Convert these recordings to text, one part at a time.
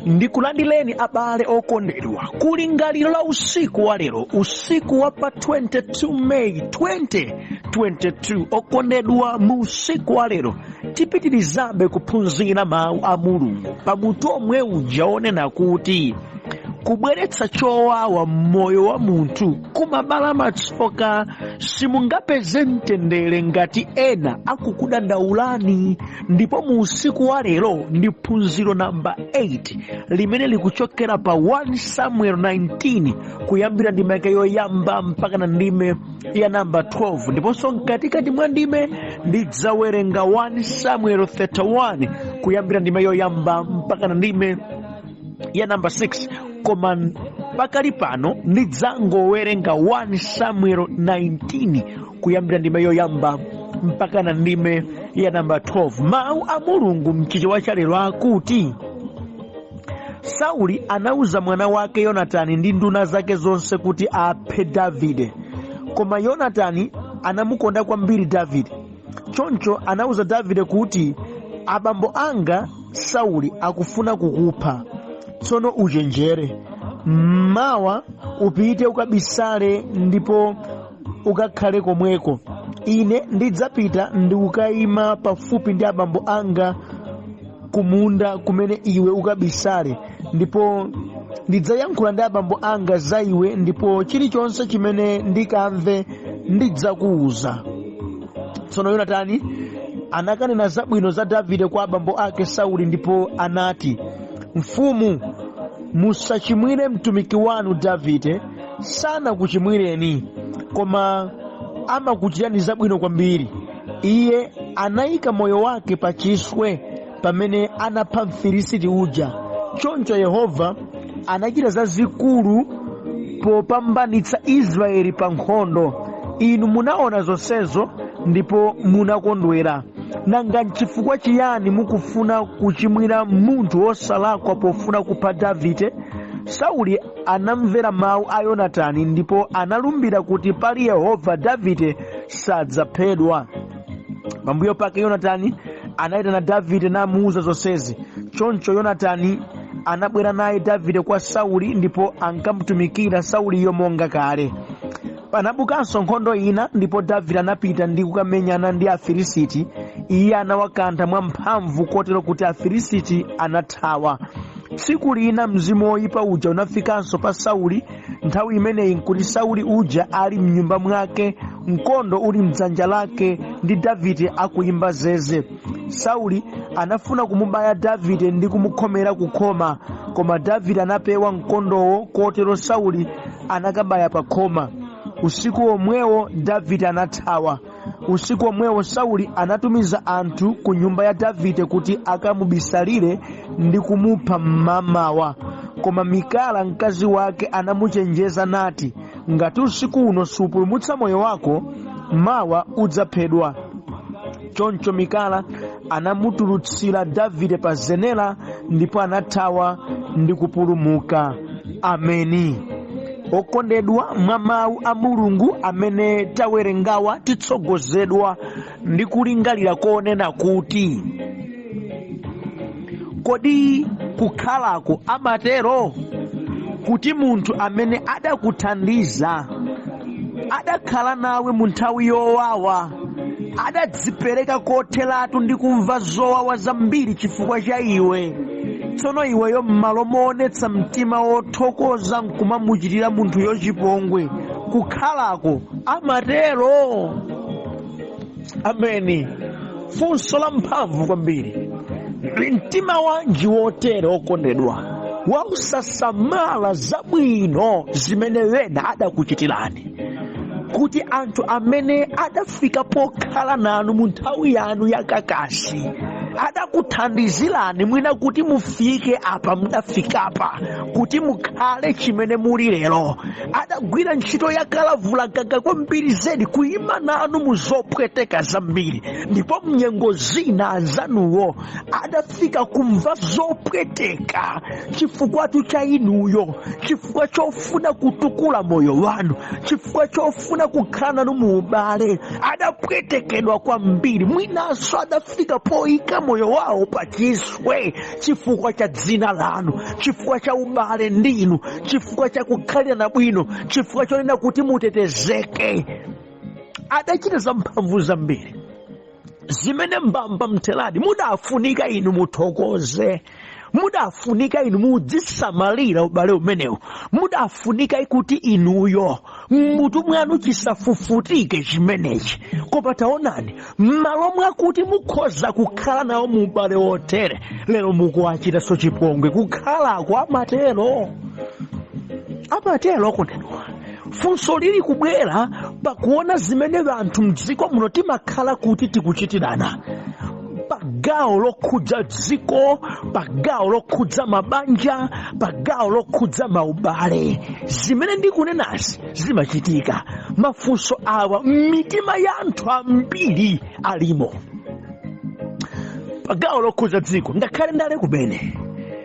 Ndikulandileni abale okondedwa kulingaliro la usiku wa lero, usiku wa pa 22 May 2022. Okondedwa, mu usiku wa lero tipitirizabe kuphunzira mawu a Mulungu pamutu omwe uja onena kuti kubweretsa chowawa m'moyo wa munthu kumabala matsoka. Simungapeze mtendere ngati ena akukudandaulani. Ndipo mu usiku wa lero ndi phunziro namba 8 limene likuchokera pa 1 Samuel 19 kuyambira ndime yake yoyamba mpaka na ndime ya namba 12, ndiponso mkatikati mwa ndime ndidzawerenga 1 Samuel 31 kuyambira ndime yoyamba mpaka na ndime ya namba 6. Koma pakali pano ndidzangowerenga 1 Samuel 19 kuyambira ndime yoyamba mpaka na ndime ya namba 12. Mawu a Mulungu mchichewa chalero akuti, Sauli anauza mwana wake Yonatani ndi nduna zake zonse kuti aphe Davide. Koma Yonatani anamukonda kwambiri Davide. Choncho anauza Davide kuti, abambo anga Sauli akufuna kukupha. Tsono uchenjere. Mawa upite ukabisale ndipo ukakhale komweko. Ine ndidzapita ndi kukayima pafupi ndi abambo anga kumunda kumene iwe ukabisale, ndipo ndidzayankhula ndi abambo anga za iwe, ndipo chilichonse chimene ndikamve ndidzakuwuza. Tsono Yonatani anakanena zabwino za Davide kwa abambo ake Sauli, ndipo anati, mfumu, musachimwire mtumiki wanu Davide. Sanakuchimwireni, koma amakuchitani zabwino kwambiri. Iye anayika moyo wake pa chiswe pamene anapha Mfilisiti uja. Choncho Yehova anachita zazikulu popambanitsa Israeli pa nkhondo. Inu munaona zonsezo ndipo munakondwera. Nanga nchifukwa chiyani mukufuna kuchimwira munthu wosalakwa pofuna kupha Davide? Sauli anamvera mawu a Yonatani ndipo analumbira kuti, pali Yehova, Davide sadzaphedwa. Pambuyo pake Yonatani anayitana Davide namuwuza zonsezi. Choncho Yonatani anabwera naye Davide kwa Sauli, ndipo ankamutumikira Sauliyo monga kale. Panabukanso nkhondo ina, ndipo Davide anapita ndi kukamenyana ndi Afilisiti. Iye anawakantha mwamphamvu kotero kuti Afilisiti anathawa. Tsiku lina mzimu woyipa uja unafikanso pa Sauli. Nthawi imeneyi nkuti Sauli uja ali mnyumba mwake, mkondo uli mdzanja lake, ndi Davide akuyimba zeze. Sauli anafuna kumubaya Davide ndi kumukhomera kukhoma, koma Davide anapewa mkondowo, kotero Sauli anakabaya pa khoma. Usiku womwewo Davide anathawa. Usiku womwewo Sauli anatumiza anthu ku nyumba ya Davide kuti akamubisalire ndi kumupha mmamawa. Koma Mikala mkazi wake anamuchenjeza nati, ngati usiku uno supulumutsa moyo wako, mawa udzaphedwa. Choncho Mikala anamutulutsira Davide pa zenera, ndipo anathawa ndi kupulumuka. Ameni. Okondedwa, mwa mawu a Mulungu amene tawerengawa titsogozedwa ndi kulingalira konena kuti kodi kukhalako amatero kuti munthu amene adakuthandiza, adakhala nawe mu nthawi yowawa, adadzipereka kotheratu ndi kumva zowawa zambiri chifukwa cha iwe, tsono iweyo m'malo moonetsa mtima wothokoza nkumamuchitira munthuyo chipongwe, kukhalako amatero? Ameni. Funso la mphamvu kwambiri. Ndi mtima wanji wotere, okondedwa, wausasamala zabwino zimene wena adakuchitirani, kuti anthu amene adafika pokhala nanu mu nthawi yanu yakakasi, adakuthandizirani mwina kuti mufike apa mudafikapa, kuti mukhale chimene muli lero, adagwira ntchito yakalavulagaga kwambiri zedi kuyima nanu mu zopweteka zambiri, ndipo mnyengo zina anzanuwo adafika kumva zopweteka chifukwatu cha inuyo, chifukwa chofuna kutukula moyo wanu, chifukwa chofuna kukhala nanu mu ubale, adapwetekedwa kwambiri, mwinanso adafika poyika moyo wawo pachiswe chifukwa cha dzina lanu, chifukwa cha ubale ndinu, chifukwa cha kukhalirana bwino, chifukwa chonena kuti mutetezeke. Adachita zamphamvu zambiri zimene mbamba mtheradi mudafunika inu muthokoze, mudafunika inu mudzisamalira ubale umenewu, mudafunika kuti inuyo mmutu mwanu chisafufutike chimenechi. Koma taonani, m'malo mwakuti mukhoza kukhala nawo mu ubale wotere, lero mukuwachitanso chipongwe. Kukhalako amatero, amatero okondedwa. Funso lili kubwera pakuona zimene anthu mdziko muno timakhala kuti tikuchitirana pa gawo lokhudza dziko, pa gawo lokhudza mabanja, pa gawo lokhudza maubale. Zimene ndikunenazi zimachitika. Mafunso awa m'mitima ya anthu ambiri alimo. Pa gawo lokhudza dziko, ngakhale ndale kumene,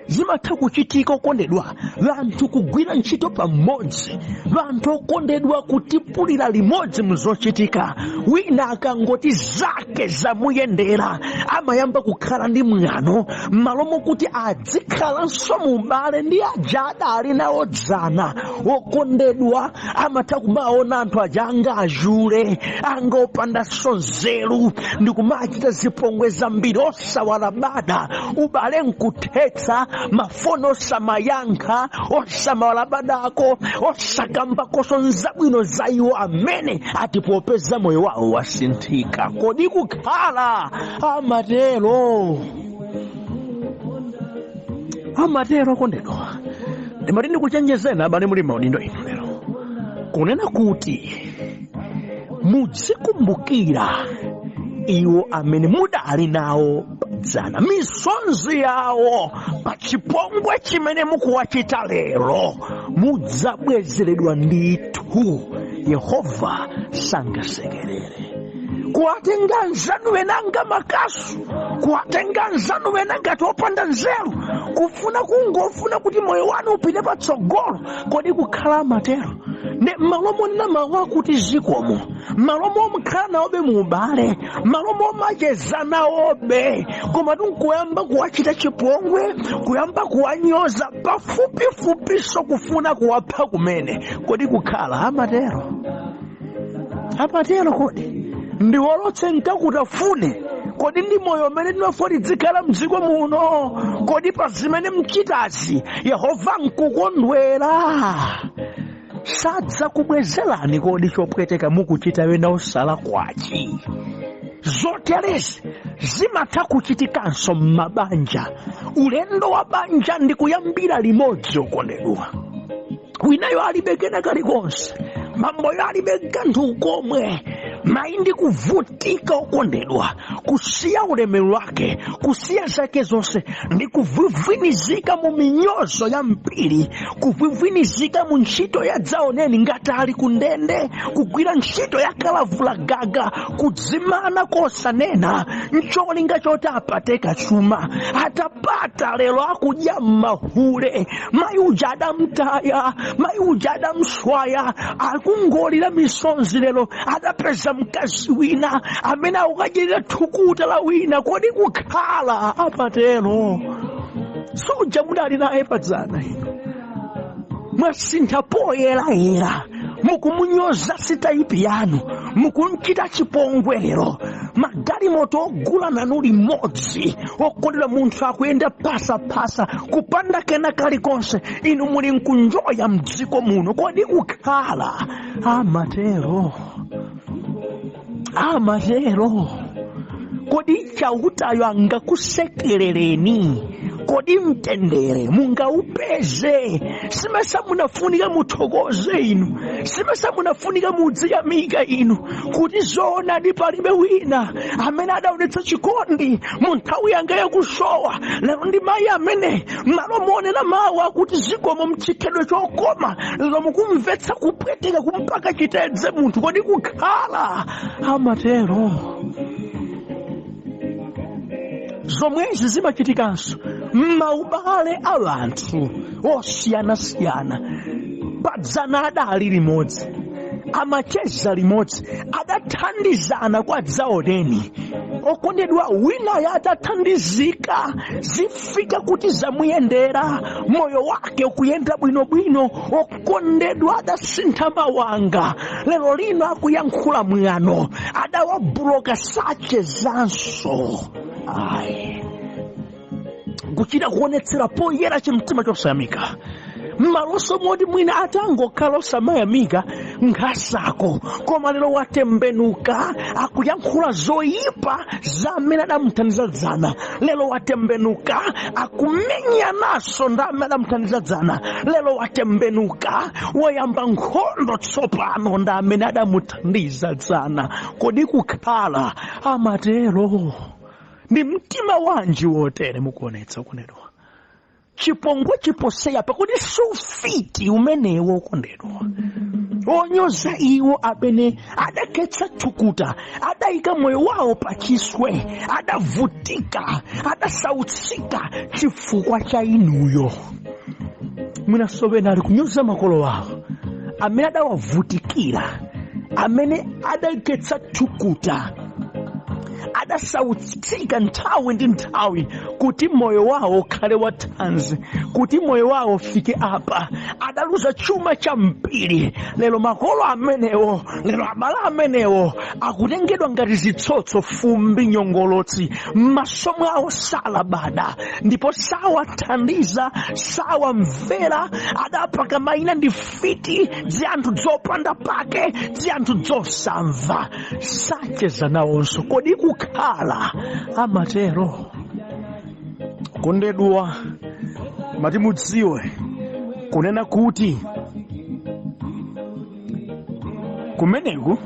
zimatha kuchitika okondedwa, vanthu kugwira ntchito pamodzi, vanthu okondedwa kutipulira limodzi mzochitika. Wina akangoti zake zamuyendera, amayamba kukhala ndi mwano, m'malo mokuti adzikhalanso mubale ndi aja adali nawo dzana. Okondedwa, amatha kumaona anthu aja anga azule, anga opandanso nzeru, ndi kumachita zipongwe zambiri osawalabada, ubale nkuthetsa, mafoni osamayankha, osamawalabadako, osakambakonso nzabwino za iwo amene ati popeza moyo wawo wasinthika. Kodi kukhala amatero? Amatero okondedwa. Ndimati ndikuchenjezeni abale muli maudindo inu lero, kunena kuti mudzikumbukira iwo amene mudali nawo dzana, misonzi yawo pa chipongwe chimene mukuwachita lero mudzabwezeredwa ndithu. Yehova sangasekerere kuwatenga nzanu wenanga makasu, kuwatenga nzanu wena ngati opanda nzeru, kufuna kungofuna kuti moyo wanu upite patsogolo. Kodi kukhala amatero? Ndi m'malo monena mawu akuti zikomo, m'malo momkhala nawobe mu ubale, m'malo momacheza nawobe, koma tinkuyamba kuwachita chipongwe, kuyamba kuwanyoza, pafupifupiso kufuna kuwapha kumene. Kodi kukhala amatero? Amatero? Kodi ndiwolotse nkakutafune? Kodi ndi moyo umene tinafuna tidzikhala mdziko muno? Kodi pa zimene mchitazi Yehova nkukondwera? Sadzakubwezerani kodi chopweteka mukuchita wena osala kwachi? Zoterezi zimatha kuchitikanso m'mabanja. Ulendo wa banja ndi kuyambira limodzi okondedwa. Winayo alibe kena kalikonse, bamboyo alibe kanthu komwe, mayi ndi kuvutika okondedwa, kusiya ulemerero wake, kusiya zake zonse, ndi kuvwivwinizika mu minyozo ya mpiri, kuvwivwinizika mu ntchito ya dzaoneni ngati ali kundende, kugwira ntchito ya kalavula gaga, kudzimana kosanena, ncholinga choti apate kachuma. Atapata lero akudya mahule. Mayi uja adamtaya, mayi uja adamswaya, akungolira misonzi. Lero adapeza mkazi wina amene akukadyerera thukuta la wina. Kodi kukhala amatero? Suja mudali naye padzana ino, mwasintha poyerayera, mukumunyoza sitaipi yanu, mukumchita chipongwe lero. Magalimoto ogula nanu limodzi okondedwa, munthu akuyenda phasapasa kupanda kena kalikonse, inu muli nkunjoya mdziko muno. Kodi kukhala amatero? Amatero? Kodi Chautayo angakusekerereni? Kodi mtendere mungaupeze? Simesa munafunika muthokoze inu, simesa munafunika mudziyamika inu kuti zoonadi palibe wina amene adaonetsa chikondi mu nthawi yanga yakusowa. Lero ndi mayi amene malo monena mawu akuti zikomo mchikhalidwe chokoma, lero mukumvetsa kupweteka kumpaka chitedze munthu. Kodi kukhala amatero? Zomwezi zimachitikanso m'maubale a anthu osiyanasiyana. Padzana adali limodzi, amacheza limodzi, adathandizana kwa dzaoneni. Okondedwa, winayo atathandizika, zifika kuti zamuyendera, moyo wake ukuyenda bwinobwino. Okondedwa, adasintha mawanga, lero lino akuyankhula mwano, adawabuloka, sachezanso ayi, kuchita kuonetsera poyera chimtima chosayamika. Mmalonso moti mwina atangokhala osamayamika nkhasako, koma lero watembenuka, akuyankhula zoyipa za amene adamuthandiza dzana. Lero watembenuka, akumenyananso ndi amene adamuthandiza dzana. Lero watembenuka, wayamba nkhondo tsopano ndi amene adamuthandiza dzana. Kodi kukhala amatero? Ndi mtima wanji wotere mukuonetsa, okondedwa? Chipongwe chiposeya, pakuti sufiti umenewo, okondedwa, onyoza iwo amene adakhetsa thukuta, adayika moyo wawo pachiswe, adavutika, adasautsika chifukwa cha inuyo. Mwinanso pena ali kunyoza makolo awo amene adawavutikira, amene adakhetsa thukuta, adasautsika nthawi ndi nthawi kuti moyo wawo ukhale wathanzi, kuti moyo wawo ufike apa. Adaluza chuma chambiri. Lero makolo amenewo, lero abale amenewo akutengedwa ngati zitsotso, fumbi, nyongolotsi m'maso mwawo, salabada ndipo sawathandiza, sawamvera. Adapaka mayina ndi fiti, zianthu zopanda pake, zianthu zosamva, sacheza nawonso. Kodi kukhala amatero? Kondedwa, mati mudziwe kunena kuti kumeneku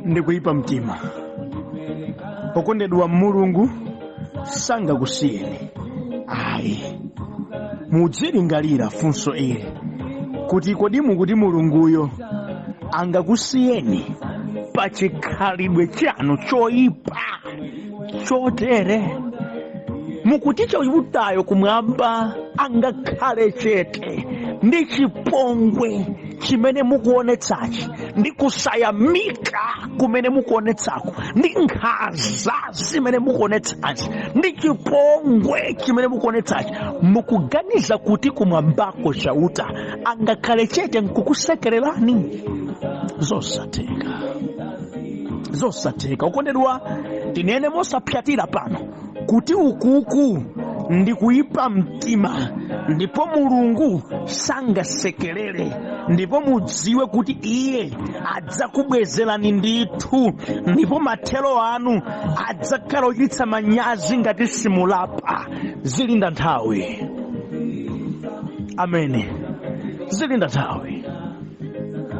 ndi kuyipa mtima. Okondedwa, Mulungu sangakusiyeni ayi. Mudzilingalira funso ili kuti kodi mukuti Mulunguyo angakusiyeni pa chikhalidwe chanu choyipa chotere? Mukuti Chautayo kumwamba angakhale chete ndi chipongwe chimene mukuonetsachi, ndi kusayamika kumene mukuonetsako, ndi nkhanza zimene mukuonetsachi, ndi chipongwe chimene mukuonetsachi? Mukuganiza kuti kumwambako Chauta angakhale chete nkukusekererani? Zosatheka, zosatheka. Okondedwa, tinene mosapyatira pano kuti ukuku ndi kuyipa mtima, ndipo Mulungu sangasekerere, ndipo mudziwe kuti iye adzakubwezerani ndithu, ndipo mathero anu adzakhala ochititsa manyazi ngati simulapa. Zilinda nthawi, amene zilinda nthawi.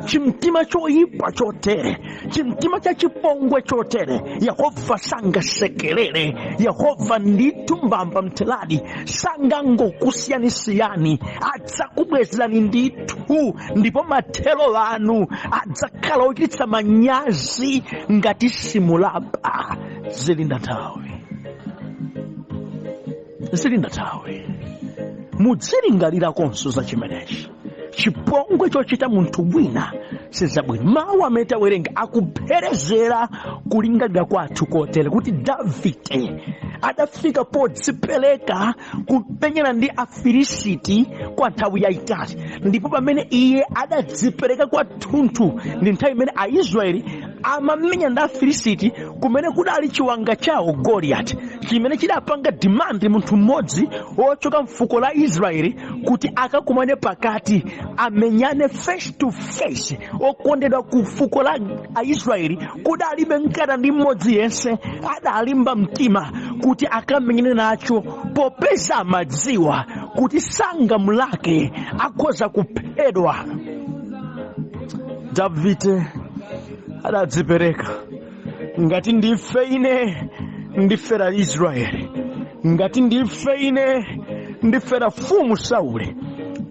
Chimtima choyipa chotere, chimtima cha chipongwe chotere, Yehova sangasekerere. Yehova ndithu mbamba mtheradi sangangokusiyanisiyani, adzakubwezerani ndithu, ndipo mathero anu adzakhala ochititsa manyazi ngati simulapa. Zilinda nthawi, zilinda nthawi. Mudzilingalirakonso za chimenechi. Chipongwe chochita munthu wina sizabwino. Mawu amene tawerenga akupherezera kulingalira kwathu kotere kuti Davide adafika podzipereka kumenyana ndi Afilisiti kwa nthawi yayitali, ndipo pamene iye adadzipereka kwathunthu ndi nthawi imene Aisraeli amamenya ndi Afilisiti, kumene kudali chiwanga chawo Goliyati, chimene chidapanga demand munthu mmodzi wochoka mfuko la Israeli kuti akakumane pakati, amenyane face to face. Okondedwa, ku fuko la Aisraeli kudalibe mkata ndi mmodzi yense adalimba mtima kuti akamenyane nacho, popeza amadziwa kuti sangamulake, akhoza kuphedwa. Davide adadzipereka, ngati ndife ine ndifera Israeli, ngati ndife ine ndifera mfumu Sauli,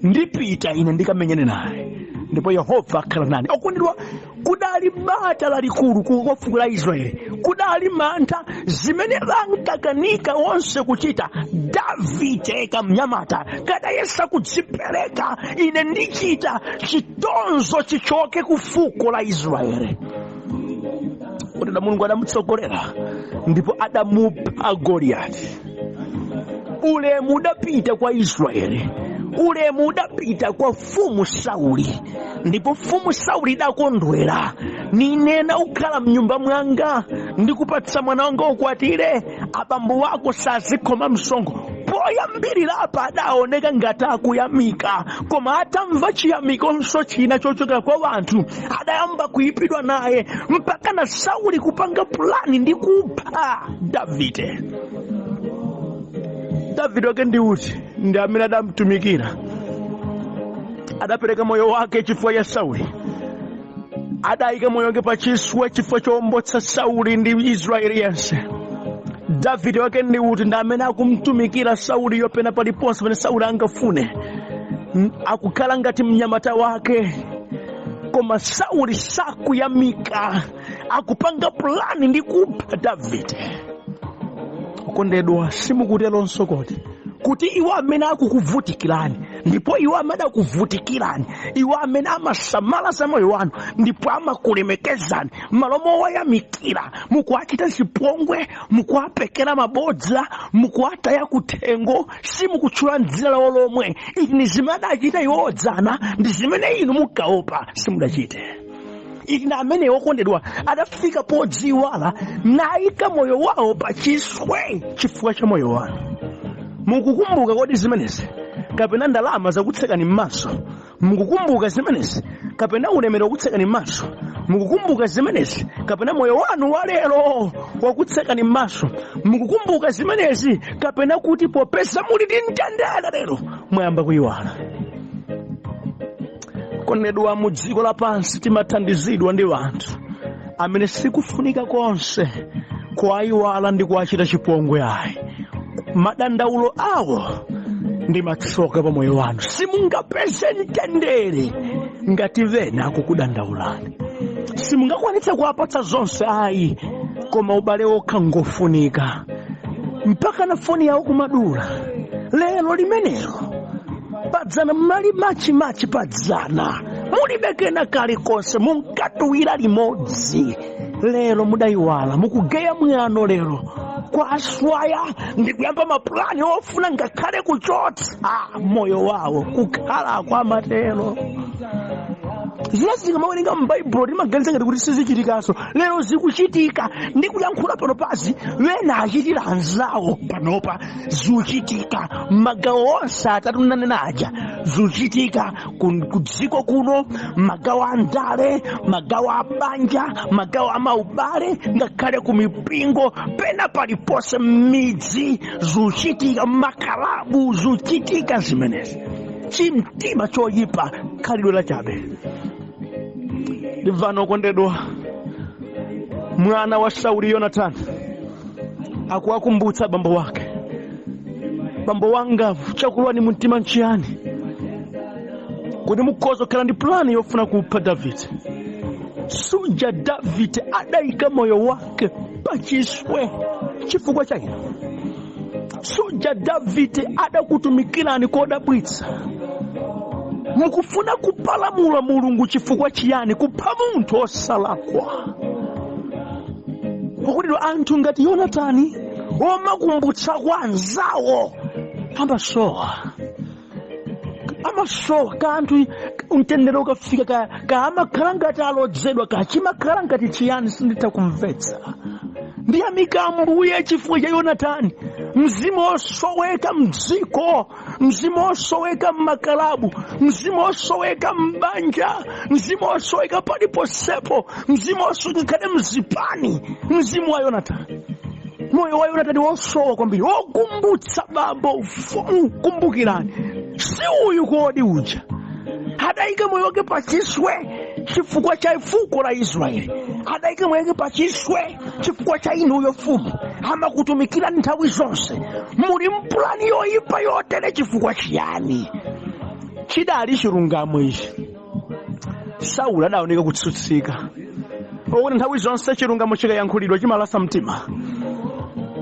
ndipita ine ndikamenyane naye, ndipo Yehova akhala nane. Okondedwa, kudali bata lalikulu ku fuko la Israeli, kudali mantha. Zimene ankakanika onse kuchita, Davide kamnyamata kadayesa kudzipereka, ine ndichita, chitonzo chichoke ku fuko la Israeli. Kotero Mulungu adamutsogolera ndipo adamupha Goliyati. Ulemu udapita kwa Israeli, ulemu udapita kwa mfumu Sauli, ndipo mfumu Sauli idakondwera ninena, ukhala mnyumba mwanga ndikupatsa mwana wanga ukwatire, abambo wako sazikhoma msonkho. Poyambirira apa adaoneka ngati akuyamika, koma atamva chiyamikonso china chochokera kwa wanthu adayamba kuyipidwa naye, mpaka na Sauli kupanga pulani ndi kupha Davide. Davide wake ndi uti? Ndi amene adamtumikira, adapereka moyo wake chifukwa cha Sauli, adayika moyo wake pachiswe chifukwa chowombotsa Sauli ndi Israeli yense. Davide wake ndi uti? Ndi amene akumtumikira Sauliyo pena paliponse pamene Sauli angafune, akukhala ngati mnyamata wake, koma Sauli sakuyamika, akupanga pulani ndi kupha Davide. Okondedwa, simukuteronso kodi kuti iwo amene akukuvutikirani, ndipo iwo amene akuvutikirani, iwo amene amasamala za moyo wanu ndipo amakulemekezani, malo mowayamikira mukuwachita zipongwe, mukuwapekera mabodza, mukuwataya kuthengo, simukutchula dzina lawo lomwe? Izi ni zimene adachita iwo dzana, ndi zimene inu mukaopa simudachite. Ili na amene, okondedwa, adafika podziwala nayika moyo wawo pachiswe chifukwa cha moyo wanu. Mukukumbuka kodi zimenezi, kapena ndalama zakutsekani m'maso? Mukukumbuka zimenezi, kapena ulemero wakutsekani m'maso? Mukukumbuka zimenezi, kapena moyo wanu wa lero wakutsekani m'maso? Mukukumbuka zimenezi, kapena kuti popeza muli ndi mtendere lero mwayamba kuyiwala? Kondedwa, mu dziko lapansi timathandizidwa ndi anthu amene sikufunika konse kuwayiwala ndi kuwachita chipongwe ayi. Madandaulo awo ndi matsoka pa moyo wanu. Simungapeze mtendere ngati vena akukudandaulani. Simungakwanitse kuwapatsa zonse ayi, koma ubale wokha ngofunika. Mpaka na foni yawo kumadula lero limenelo, padzana mali machimachi, padzana mulibe kena kalikonse, munkatuwira limodzi, lero mudayiwala, mukugeya mwano lero kwaswaya ndi kuyamba mapulani ofuna ngakhale kuchotsa moyo wawo. Kukhala kwa matero, zina zikamawerenga m'Baibulo timaganiza ngati kuti sizichitikanso. Lero zikuchitika. Ndi kuyankhula pano pazi, wena achitira anzawo panopa. Zikuchitika magawo onse atatu nanena aja, zikuchitika ku dziko kuno, magawo a ndale, magawo a banja, magawo a maubale, ngakhale ku mipingo, pena paliponse m'midzi zikuchitika, m'makalabu zikuchitika zimenezi. Chimtima choyipa, khalidwe lachabe. Ndimvano, okondedwa, mwana wa Sauli Yonatani akuwakumbutsa bambo wake, "Bambo wanga, chakulwani mumtima nchiyani kuti mukhoza kukhala ndi plani yofuna kupha Davide? Suja Davide adayika moyo wake pachiswe chifukwa cha inu? Suja Davide adakutumikirani kodabwitsa? Mukufuna kupalamula Mulungu chifukwa chiyani, kupha munthu osalakwa?" Okondedwa, anthu ngati Yonatani omakumbutsa kwa anzawo amasowa, amasowa kanthu. Mtendere ukafika ka amakhala ngati alodzedwa, kachimakhala ngati chiyani, sinditha kumvetsa. Ndiyamika Ambuye chifukwa cha Yonatani, mzimu osoweka mdziko, mzimu osoweka mmakalabu, mzimu osoweka mbanja, mzimu osoweka paliponsepo, mzimu osoweka khale mzipani, mzimu wa Yonatani, moyo wa Yonatani wosowa kwambiri, wokumbutsa bambo ufumu. Kumbukirani, si uyu kodi uja adayika moyo wake pachiswe chifukwa cha fuko la Israeli, adayika moyo wake pachiswe chifukwa cha inuyo mfumu, amakutumikira nthawi zonse? Muli mpulani yoyipa yotere chifukwa chiyani? Chidali chilungamo ichi. Sauli adaoneka kutsutsika, pakuti nthawi zonse chilungamo chikayankhulidwa chimalasa mtima.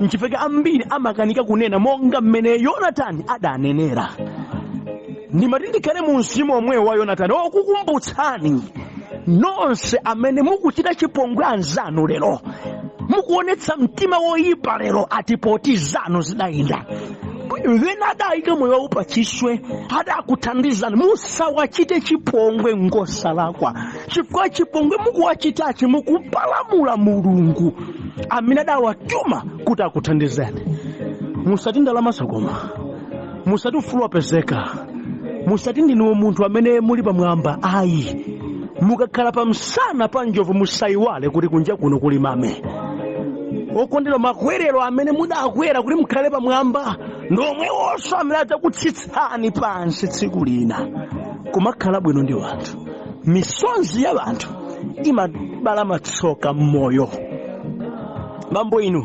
Nchifukwa ambiri amakanika kunena monga mmene Yonatani adanenera. Ndimati ndikhale mu mzimu omwewo wa Yonatani okukumbutsani. Nonse amene mukuchita chipongwe anzanu lero, mukuonetsa mtima woyipa lero, ati poti zanu zidayenda, wena adayika moyo wawo pachiswe, adakuthandizani, musawachite chipongwe, ngosalakwa, chifukwa chipongwe mukuwachitachi mukupalamula Mulungu amene adawatuma kuti akuthandizeni. Musati ndalama zakoma, musati ufulu wapezeka, musati ndinu munthu amene muli pamwamba, ayi. Mukakhala pa msana pa njovu, musayiwale kuti kunja kuno kuli mame. Okondedwa, makwerero amene mudakwera kuti mukhale pamwamba ndomwewonso amene adzakutsitsani pansi tsiku lina. Kumakhala bwino ndi wanthu, misonzi ya wanthu imabala matsoka m'moyo. Bambo inu,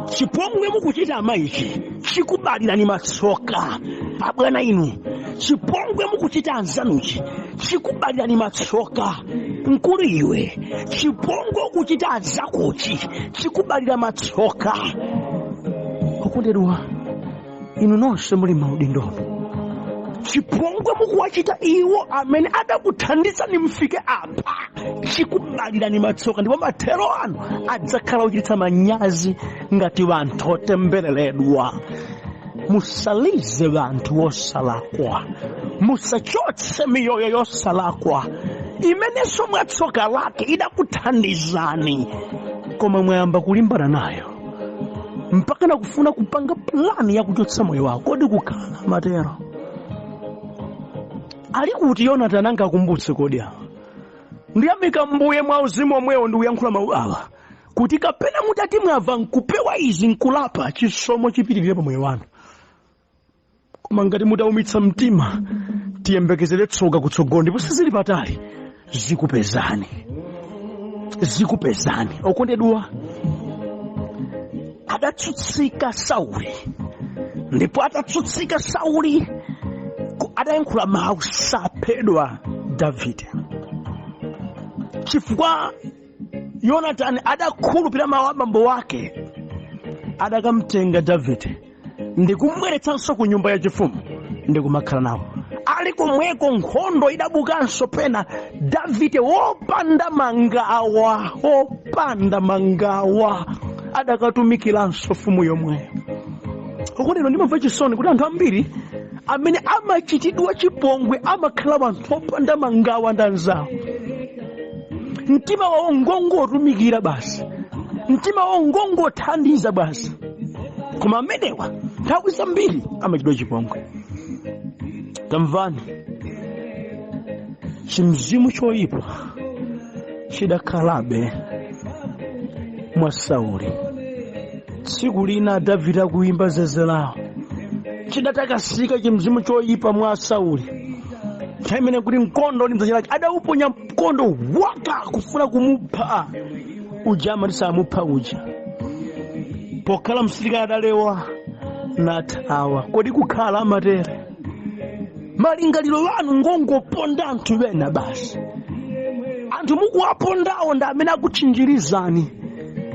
chipongwe mukuchita amayichi chikubalirani matsoka. Abwana inu, chipongwe mukuchita anzanuchi chikubalirani matsoka. Mkulu iwe, chipongwe ukuchita anzakochi chikubalira matsoka. Okondedwa, inu nonse muli maudindomo, chipongwe mukuwachita iwo amene adakuthandizani mfike apa chikubalirani matsoka, ndipo mathero anu adzakhala ochititsa manyazi ngati wanthu otembereredwa. Musalize wanthu osalakwa, musachotse miyoyo yosalakwa imenenso mwatsoka lake idakuthandizani, koma mwayamba kulimbana nayo mpaka nakufuna kupanga plani yakuchotsa moyo wako. Kodi kukhala matero? Ali kuti Yonatani angakumbutse? Kodi awa ndiyamika Mbuye mwa uzimu omwewo ndikuyankhula mawu awa, kuti kapena mutati mwamva nkupewa izi nkulapa, chisomo chipitirire pa moyo wanu. Koma ngati mutaumitsa mtima, tiyembekezere tsoka kutsogolo, ndipo sizili patali, zikupezani, zikupezani. Okondedwa, adatsutsika Sauli, ndipo atatsutsika Sauli adayankhula mawu, saphedwa Davide, chifukwa Yonatani adakhulupirira mawu a bambo wake. Adakamtenga Davide ndikumubweretsanso ku nyumba yachifumu ndikumakhala nawo. Ali komweko nkhondo idabukanso pena. Davide wopanda mangawa, wopanda mangawa, adakatumikiranso mfumu yomweyo. Okondedwa, ndimamva chisoni kuti anthu ambiri amene amachitidwa chipongwe amakhala anthu opanda mangawa ndi anzawo. Mtima wawo ngongotumikira basi, mtima wawo ngongothandiza basi, koma amenewa nthawi zambiri amachitidwa chipongwe. Tamvani, chimzimu choyipa chidakhalabe mwa Sauli. Tsiku lina Davide akuyimba zeze lawo, chidatakasika chimzimu choyipa mwa Sauli. Nthawi imene kuti mkondo ndi mdzanja lake, adauponya mkondo waka kufuna kumupha uja amati samupha uja. Pokhala msilikali adalewa nathawa. Kodi kukhala amatere? Malingaliro anu ngongoponda anthu bena basi. Anthu mukuwapondawo ndi amene akutchinjirizani,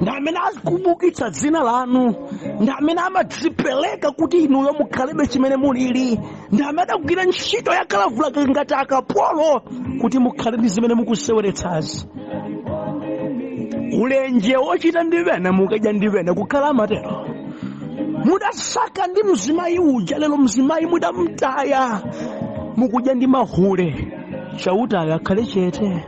ndi amene akubukitsa dzina lanu, ndi amene amadzipereka kuti inuyo mukhalebe chimene mulili, ndi amene adagwira ntchito yakalavula ngati akapolo kuti mukhale ndi zimene mukuseweretsazi. Ulenje wochita ndi bena, mukadya ndi bena, kukhala amatero? Mudasaka ndi mzimayi uja, lero mzimayi mudamtaya, mukudya ndi mahule. Chautayo akhale chete.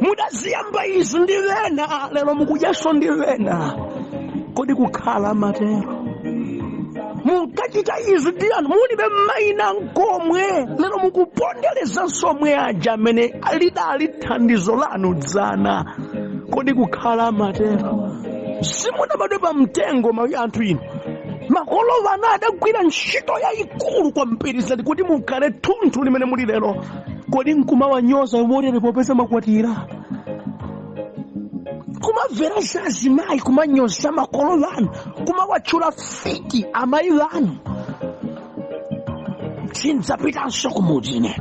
Mudaziyamba izi ndi bena, lero mukudyanso ndi bena. Kodi kukhala amatero? Munkachita izi ndi anthu mulibe mayina nkomwe, lero mukuponderezanso omwe aja amene lidali thandizo lanu dzana. Kodi kukhala amatero? Simunabadwe pa mtengo anthu inu. Makolo vana adagwira ntchito yayikulu kwambiri zati kuti mukhale thunthu limene muli lero. Kodi nkumawanyoza motere popeza makwatira? Kumamvera za azimayi, kumanyoza makolo vanu, kumawatchula fiti amayi vanu. Sindidzapitanso kumudzi ine,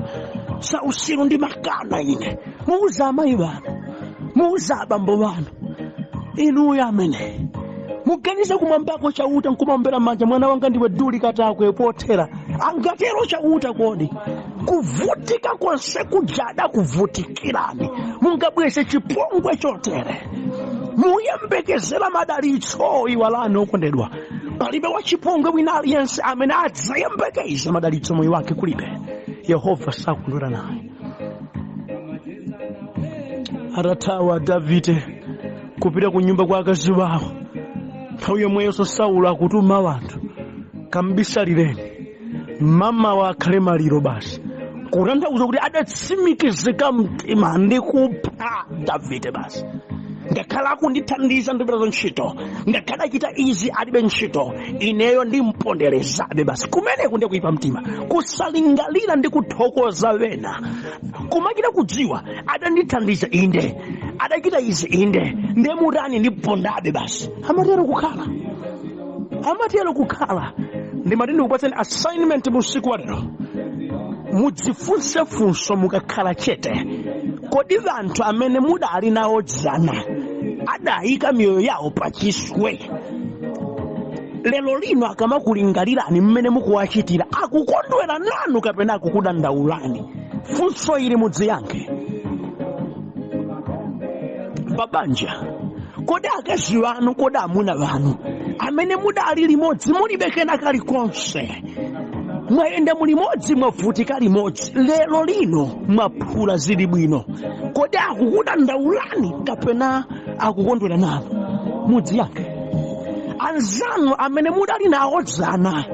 sausiru ndi makana ine. Muuza amayi vanu, muuza abambo vanu. Inuyo amene muganize kumwambako Chauta nkumaombera manja, mwana wanga ndiwe duli katakwe pothera, angatero Chauta? Kodi Kuvutika konse kuja adakuvutikirani, mungabweze chipongwe chotere? Muyembekezera madalitso? Iwalani okondedwa, palibe wachipongwe wina aliyense amene adzayembekeza madalitso moyo wake, kulibe. Yehova sakondwera naye. Atathawa Davide kupita ku nyumba kwa akazi wawo, nthawi yomweyonso Saulo akutuma wanthu, kambisalireni, mamawa akhale maliro basi, kutanthauza kuti adatsimikizika mtima ndi kupha Davide basi. Ngakhale akundithandiza ndipitazo ntchito, ngakhale achita izi alibe ntchito, ineyo ndimponderezabe basi. Kumeneku ndiye kuyipa mtima, kusalingalira ndi kuthokoza wena, kumachita kudziwa adandithandiza inde, adachita izi inde, ndiye mutani, ndipondabe basi. Amatero kukhala, amatero kukhala. Ndimati ndikupatseni assignment usiku wa lero, mudzifunse funso mukakhala chete: kodi anthu amene mudali nawo dzana adayika miyoyo yawo pachiswe, lero lino akamakulingalirani mmene mukuwachitira, akukondwera nanu kapena akukudandaulani? Funso ili mudziyankhe. Pabanja, kodi akazi wanu, kodi amuna wanu amene mudali limodzi mulibe kena kalikonse, mwayenda mulimodzi, mwavutika limodzi, lero lino mwaphula zili bwino, kodi akukudandaulani kapena akukondwera nanu? Mudziyankhe. Anzanu amene mudali nawo dzana,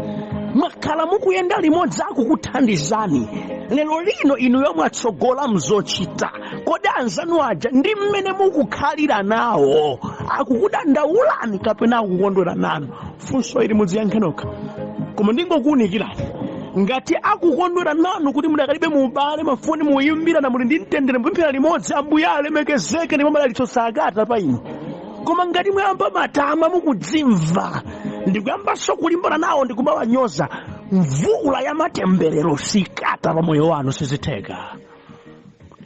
mwakhala mukuyenda limodzi, akukuthandizani, lero lino inuyo mwatsogola mzochita, kodi anzanu aja ndi mmene mukukhalira nawo akukudandaulani kapena akukondwera nanu? Funso ili mudziyankhe nokha. Koma ndingokuwunikirani, ngati akukondwera nanu kuti mudakalibe mu ubale, mafoni muyimbirana, muli ndi mtendere, mupemphera limodzi, Ambuye alemekezeke ndipo madalitso sakata pa inu. Koma ngati mwayamba matama, mukudzimva ndikuyambanso kulimbana nawo ndikumawanyoza, mvula ya matemberero sikata pa moyo wanu. Sizitheka,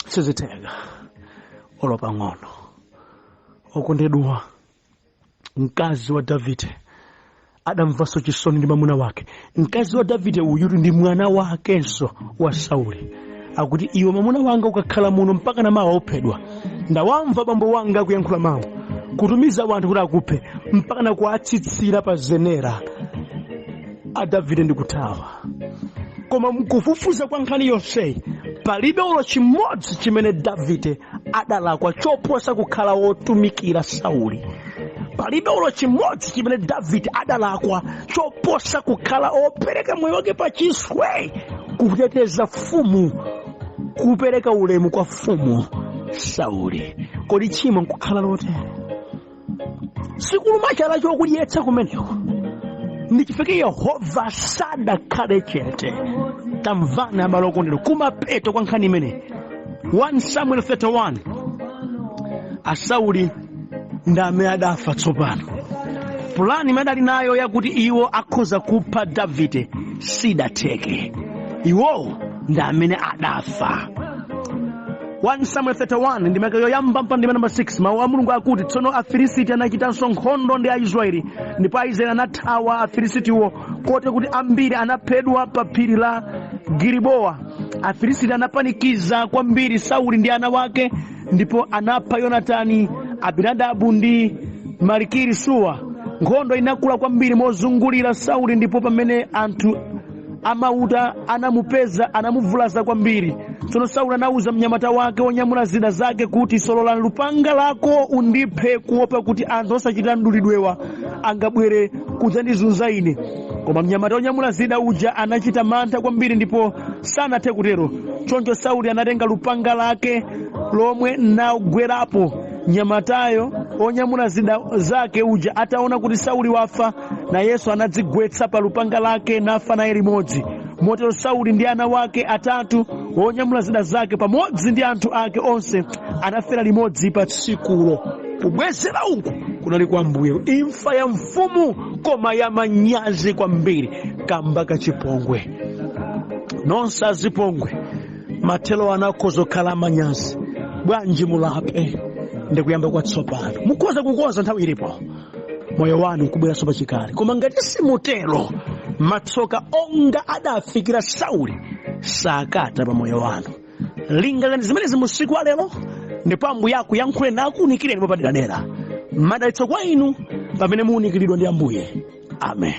sizitheka olo pang'ono. Okondedwa, mkazi wa Davide adamvanso chisoni ndi mwamuna wake. Mkazi wa Davide uyutu ndi mwana wakenso wa Sauli. Akuti, iwe mwamuna wanga ukakhala muno mpaka na mawa uphedwa. Ndawamva bambo wanga akuyankhula mawu kutumiza wanthu kuti akuphe, mpaka na kuatsitsira pa zenera a Davide ndi kuthawa. Koma mkufufuza kwa nkhani yonseyi, palibe olo chimodzi chimene Davide adalakwa choposa kukhala wotumikira Sauli. Palibe olo chimodzi chimene Davide adalakwa choposa kukhala opereka moyo wake pachiswe kuteteza fumu, kupereka ulemu kwa fumu Sauli. Kodi tchimo nkukhala lotere? Sikuluma chala chokudyetsa kumeneko. Ndi chifukwa Yehova sadakhale chete. Tamvani abale okondedwa, kumapeto kwa nkhani imeneyi, 1 Samuel 31, asauli ndi amene adafa. Tsopano pulani imene adali nayo yakuti iwo akhoza kupha Davide sidatheke, iwowo ndi amene adafa. 1 Samuel 31, ndime yoyamba mpaka ndime namba 6, mawu a Mulungu akuti, tsono Afilisiti anachitanso nkhondo ndi Aisraeli, ndipo Aisraeli anathawa Afilisitiwo, kote kuti ambiri anaphedwa pa phiri la Gilibowa. Afilisiti anapanikiza kwambiri Sauli ndi ana wake, ndipo anapha Yonatani, Abinadabu ndi Malikiri Suwa. Nkhondo inakula kwambiri mozungulira Sauli, ndipo pamene anthu amauta anamupeza, anamuvulaza kwambiri. Tsono Sauli anawuza mnyamata wake wonyamula zida zake kuti, solola lupanga lako undiphe, kuopa kuti anthu osachita mdulidwewa angabwere kudzandizunza ine. Koma mnyamata wonyamula zida uja anachita mantha kwambiri ndipo sanathe kutero. Choncho Sauli anatenga lupanga lake lomwe nagwerapo. Mnyamatayo onyamula zida zake uja ataona kuti Sauli wafa, nayenso anadzigwetsa pa lupanga lake nafa naye limodzi. Motero Sauli ndi ana wake atatu, wonyamula zida zake, pamodzi ndi anthu ake onse anafera limodzi pa tsikulo. Kubwezera uku kunali kwa Ambuye, imfa ya mfumu koma ya manyazi kwambiri kamba kachipongwe. Nonse azipongwe, mathelo anu akhoza kukhala amanyazi. Bwanji mulape ndikuyamba kwatsopano? Mukhoza kukonza, nthawi ilipo, moyo wanu nkubweranso pachikale. Koma ngati simutero, matsoka onga adafikira Sauli Sakata pa moyo wanu. Lingalirani zimenezi musiku wa lero, ndipo Ambuye akuyankhuleni nakuunikireni mwapaderadera. Madalitso kwa inu pamene muunikiridwa ndi Ambuye. Amen.